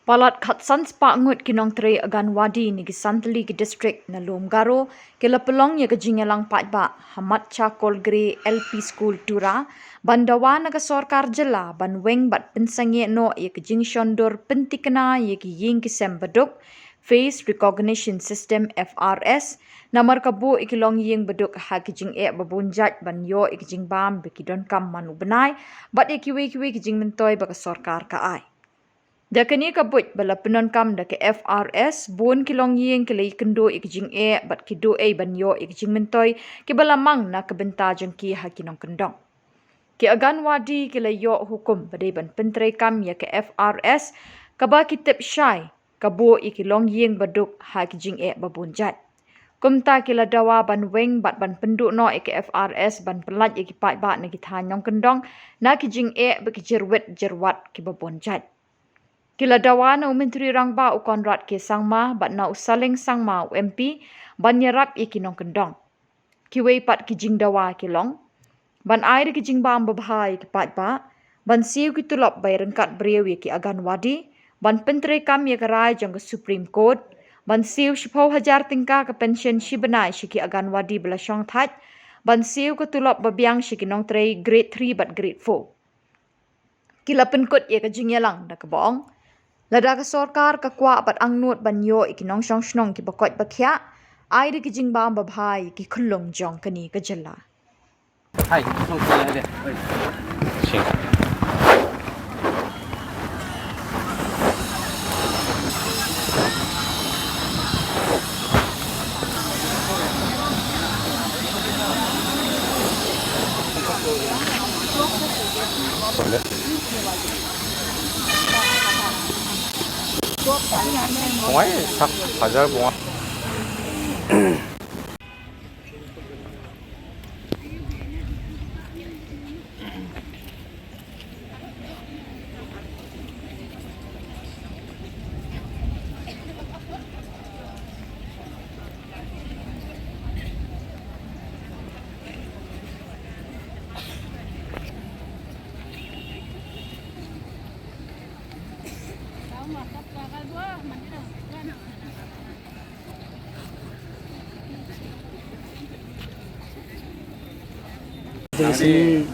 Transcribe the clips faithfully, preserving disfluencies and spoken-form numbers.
Palat khatsan spah ngut ki nongtrei Anganwadi na ki san tylli ki district na lum Garo ki la pynlong ïa ka jingïalang paidbah ha Matcha Kolgre L P School Tura ban dawa na ka sorkar jylla ban weng bad pynsangeh noh ïa ka jingshondur pyntikna ïa ki ïing ki sem baduk, Face Recognition System F R S, namar ka buh ïa ki longïing baduk ha ki jingeh ba bun jait ban ïoh ïa ki jingbam ba ki donkam man u bnai bad ïa kiwei kiwei ki jingmyntoi ba ka sorkar ka ai. Da kane ka buit ba la pyndonkam da ka F R S, bun ki longïing ki la ïakynduh ïa ki jingeh bad ki duh ei ban ïoh ïa ki jingmyntoi kiba la mang na ka bynta jong ki ha ki nongkyndong. Ki Anganwadi ki la ïoh hukum ba dei ban pyntreikam ïa ka F R S kaba ki tip shai ka buh ïa ki longïing baduk ha ki jingeh ba bun jait. Kumta ki la dawa ban weng bad ban pynduh noh ïa ka F R S ban pyllait ïa ki paidbah na ki thaiñ nongkyndong na ki jingeh ba ki jyrwit jyrwat kiba bun jait. Ki la dawa na u Myntri Rangbah u Conrad K Sangma bad na u Saleng Sangma u M P ban ïarap ïa ki nongkyndong. Kiwei pat ki jingdawa ki long ban ai da ki jingbam babha ïa ki paidbah, ban siew ki tulop bai ryngkat briew ïa ki Anganwadi, ban pyntreikam ïa ka rai jong ka Supreme Court, ban siew shiphew hajar tyngka ka pension shi bnai sha ki Anganwadi ba la shong thait, ban siew ka tulop ba biang sha ki nongtrei grade three bad grade four. Ki la pynkut ïa ka jingïalang da kaba ong, lada ka sorkar ka kwah bad angnud ban ïoh ïa ki nongshong shnong kiba koit ba khiah, ai da ki jingbam babha ïa ki khyllung jong kane ka jylla. Hai, song ko ya de. Sing. Bongwai sak hajar bongwai.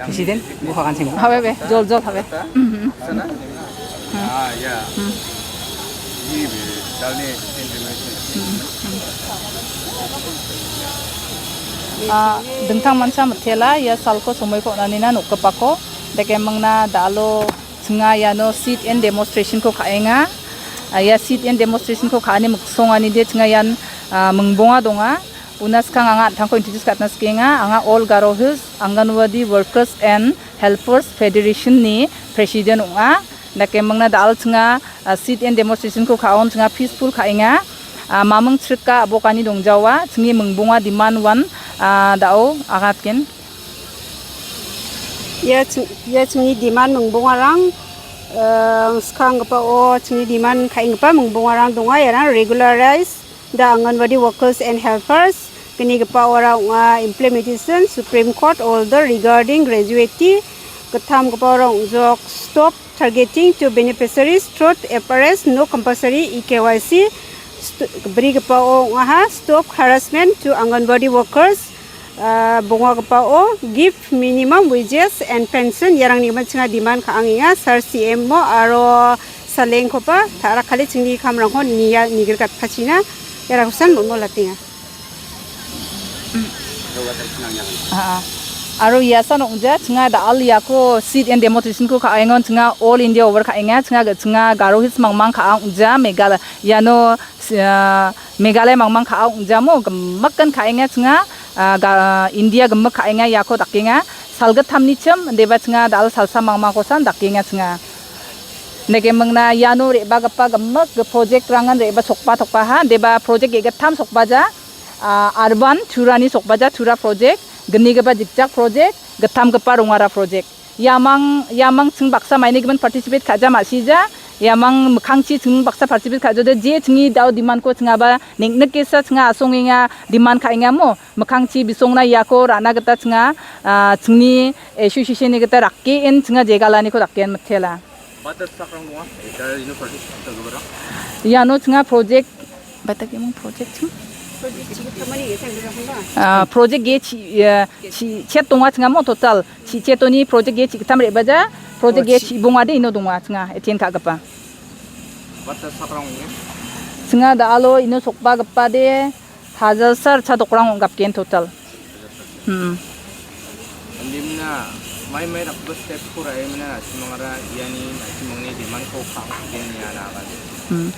President, buka kan sih. Habe be, jol jol habe. Mhm. Ah, ya. Hmm. Ini be, dalne information. Hmm. Ah, dengtang mansa metela ya salko somoi ko nanina nuk kepako deke mengna dalo tnga yano sit and demonstration ko kaenga. Ah, ya sit and demonstration ko kaani muksong ani de tnga yan, ah, mengbonga donga. Una skang anga tangko introduce katna skenga anga All Garo Hills Anganwadi Workers and Helpers Federation ni president unga. Dake mengna dal tnga, ah, sit and demonstration ko kaon tnga peaceful kaenga. Ah, mamang trika abo kani dongjawa tngi mengbonga demand wan, ah, dao agatken. Ya tng-, ya tngi demand mengbonga rang, eh, skang kapa o tngi demand kaeng kapa mengbonga rang donga ya rang regularize the Anganwadi workers and helpers. Kini kapa o rang nga implementation Supreme Court order regarding gratuity. Ketham kapa o rang jok stop targeting to beneficiaries through F R S, no compulsory E K Y C. St-, bri kapa o nga ha stop harassment to Anganwadi workers. Ah, bonga kapa o, give minimum wages and pension, yarang ni kama chinga demand ka anginga, sar C M mo, aro saleng kopa, tara kali chingni kam rang hon, ni ya, ni gir kat pachina, yara kusan mo mo latinga. Ah, ah. Aro ya san ongja, chinga da al ya ko sit and demonstration ko ka aingon, chinga All India over ka inga, chinga, chinga Garo Hills mangmang ka ongja, Meghalaya, yano, ah, Meghalaya mangmang ka ongja mo, gem-, makan ka inga chinga, ah, ga, India gemak ka inga ya ko dakinga, salgat thamni chem, deba chinga dal salsa mangmang ko san dakinga chinga. Nege mengna yano reba gapa gemak ge project rangan reba sokpa tokpa ha, deba project ge gatham sokpa ja, ah, urban, Tura ni sokpa ja, Tura project, geni gapa jikjak project, gatham gapa rongara project. Yamang, yamang ching baksa maini gimen participate khaja masi ja. Yamang mekhang chi ching baksa participate khaja de je chingi dau demand ko chinga ba nik nik kesa chinga asong inga demand ka inga mo. Mekhang chi bisong na ya ko rana gata chinga, ah, chingni association ni gata rakki in chinga jegala ni ko rakki in methela. Bata sakrang dong, eh, da ino project ta gubara. Ïa no chnga project, bata ke mong project chnga. Ah, project ge chi, eh, chi chet dong chnga mo total. Chi chet ni project ge chi ktham re baja, project ge chi bung ade ino dong chnga, etian ka gapa. Bata sakrang dong. Chnga da alo ino sokba gapa de, hajar sar cha dokrang gap ken total. Hmm. Andi mna, mai mai rak bus step kura ai mna, simangara yani, na simangni demand ko khang ken ya na kan. Hmm.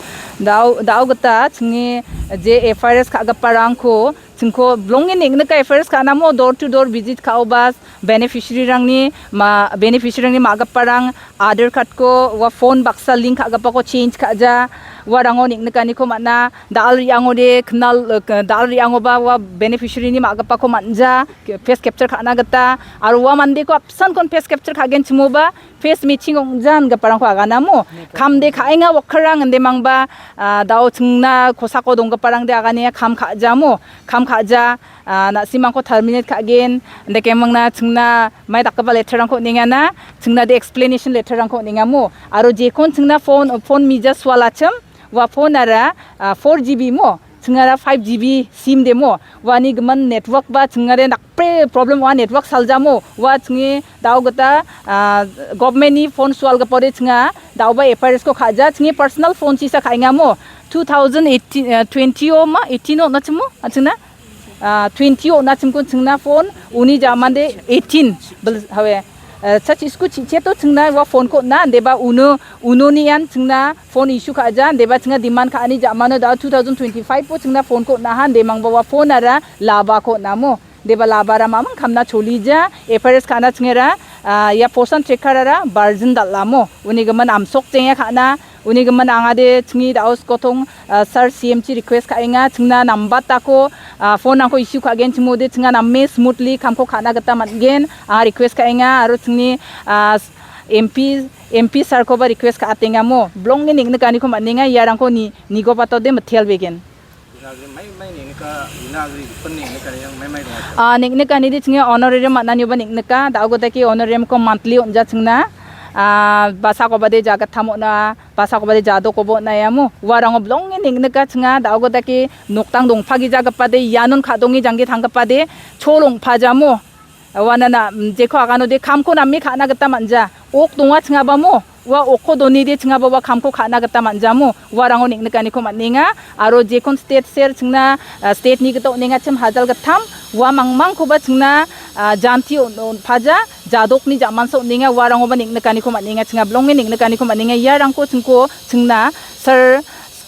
Dau, dau gata, chngi je F I R S ka gapa rang ko, chngko blong ni nek ka F I R S ka na mo door to door visit ka obas, beneficiary rang ni, ma, beneficiary rang ni ma gapa rang, Aadhaar card ko, wa phone baksa link ka gapa ko change ka ja, wa rango nek ka ni ko mana, Dal ri ango de knal, eh, ke-, dal ri ango ba wa beneficiary ni ma gapa ko manja, ke-, face capture ka na gata, ar wa mande ko apsan kon face capture ka gen chimo ba, face matching ong jan gapa rang ko aga na mo. Kam de ka inga wa karang de mang ba, ah, dau chngna ko sa ko dong gapa rang de aga ne kam ka ja mo, kam ka ja, ah, na simang ko terminate ka gen, de ke mang na chngna mai dak ba letter rang ko ninga na, chngna de explanation letter rang ko ninga mo. Aro je kon chngna phone, phone mija swala chem, Wa phone ara, ah, four G B mo, chngara five G B sim de mo. Wa ni gman network ba chngare nakpre problem wa network salja mo. Wa chngni dau gata, ah, government ni phone swal ga pore chngna, dau ba F I R S ko khaja, chngni personal phone chisa khainga mo. Two thousand eighteen, ah, twenty o ma, eighteen o na chmo, ah, chngna. Ah, twenty o na chimkun chingna phone, uni ja mande eighteen. Bel, hawe. Eh, cha chisku chi cheto chingna wa phone ko na, deba uno, uno ni yan chingna phone issue ka ja, deba chinga demand ka ani ja mano da two thousand twenty-five po chingna phone ko na han, demang ba wa phone ara laba ko na mo. Deba laba ra mamang kamna choli ja, F I R S ka na chingera, ah, ya person check kara ra, barjin dal la mo. Uni gaman amsok chengya ka na, Uni gman anga de chingi da aus kotong, ah, sir C M chi request ka inga chingna number ta ko, ah, phone nang ko issue ka gen chimo de chinga nam me smoothly kam ko khana gata man gen, ah, request ka inga aro chingni, ah, M P, M P sir ko ba request ka atenga mo. Blong ni ning ne kani ko man ninga ya rang ko ni, ni go pato de mathel begen. Ina agri mai mai ni ka, ina agri pen ni ka yang mai mai dong. Ah, nik nik ani di chingi honorarium mana nyu ba nik nik ka, da go da ki honorarium ko monthly on ja chingna. Ah, basa ko ba de ja ka thamo na, basa ko ba de ja do ko bo na ya mo. Wa rang blong ni nik nik ka chinga, da go da ki noktang dong phagi ja ka pa de, ya non kha dong i jang ki thang ka pa de, cholong pha ja mo. Wa na na, mm, je ko agano de kham ko na mi khana gata manja. Ok dong wa chinga ba mo. Wa ok ko doni de chinga ba wa kham ko khana gata manja mo. Wa rango nik nik ani ko man ninga. Aro je kon state ser chingna, ah, state ni gato ninga chim hajal gatham. Wa mang mang ko ba chingna, ah, janti on, on phaja. Jadok ni jaman so ninga wa rango ba nik nik ani ko man ninga chinga blong ni nik nik ani ko man ninga ya rang ko chingko chingna sir,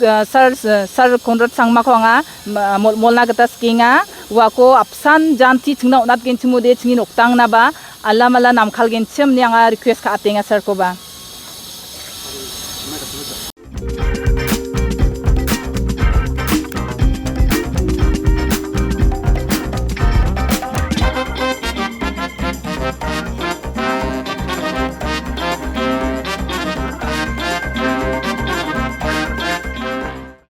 ah, sir, sir Conrad Sangma ko anga, ma, mol, molna gata skinga. Wa ko apsan janti chingna unat gen chimu de chingi noktang na ba, alam ala namkhal gen chim ni anga request ka atenga sir ko ba.